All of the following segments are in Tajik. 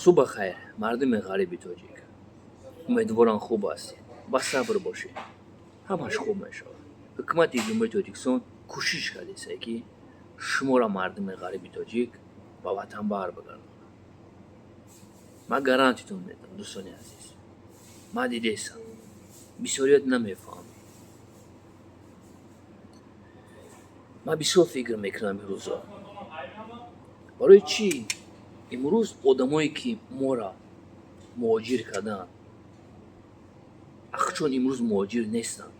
Субҳ хайр, мардуми ғариби тоҷик. Умедворам, хуб ҳастед. Ба сабр бошед, ҳамаш хуб мешавад. Ҳукумати Ҷумҳурии Тоҷикистон кӯшиш кардеса, ки шуморо, мардуми ғариби тоҷик, ба ватан бар бигардонад. Ман гарантитон медам, дӯстони азиз, ман дидесам, бисёрият намефаҳмед. Ман бисёр фикр мекунам имрӯзо, барои чӣ имрӯз одамое, ки моро муҳоҷир карданд, ахчон имрӯз муҳоҷир нестанд?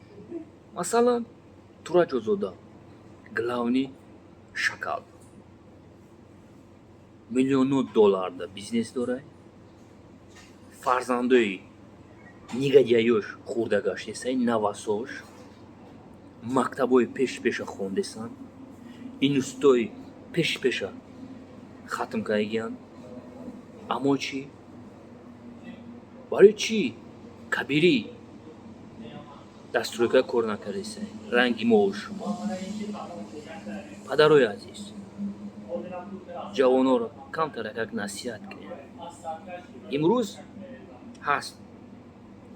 Масалан, Тураҷозода, главный шакал, миллионҳо долларда бизнес дорад, фарзандои негодяёш хурда гаштесай, навасош мактабҳои пеши пеша хондесанд, институтҳои пеши пеша хатм кардагиянд. Аммо чӣ, барои чӣ Кабирӣ дар стройка кор накардеса, ранги мову шумо? Падарои азиз, ҷавонҳоро камтарак насиҳат кунед. Имрӯз ҳаст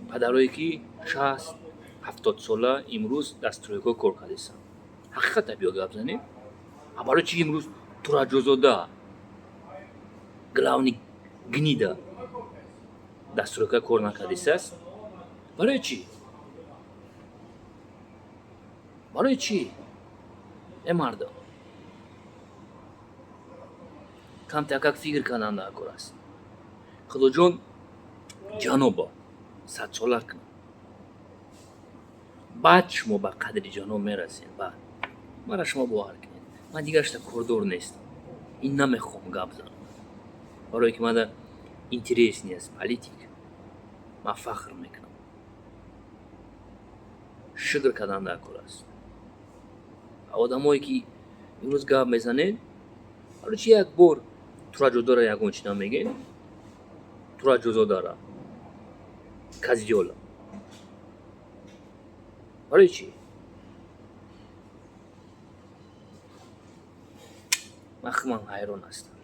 падарое, ки 60-70 сола имрӯз дар стройка кор кардесанд. Ҳақиқата биё гап занем. А барои чӣ имрӯз Тураҷозода, главный гнида, дар стройка кор накардесааст? Барои чӣ, барои чӣ? Э, мардум, камтакак фикр кардан дар кор аст. Худоҷон ҷанобо садсола кунад, баъд шумо ба қадри ҷаноб мерасед. Баъд мара шумо бовар кунед, ман дигаршта кордор нестам, ин намехоҳам гап занам, барое ки мада интерес нест политик. Ман фахр мекунам, шукр кардан дар кор аст. Одамое, ки имрӯз гап мезанед, барои чи як бор Тураҷодора ягон чи намегӯед? Тураҷозодара, козёла, барои чӣ? Ман худам ҳайрон ҳастам.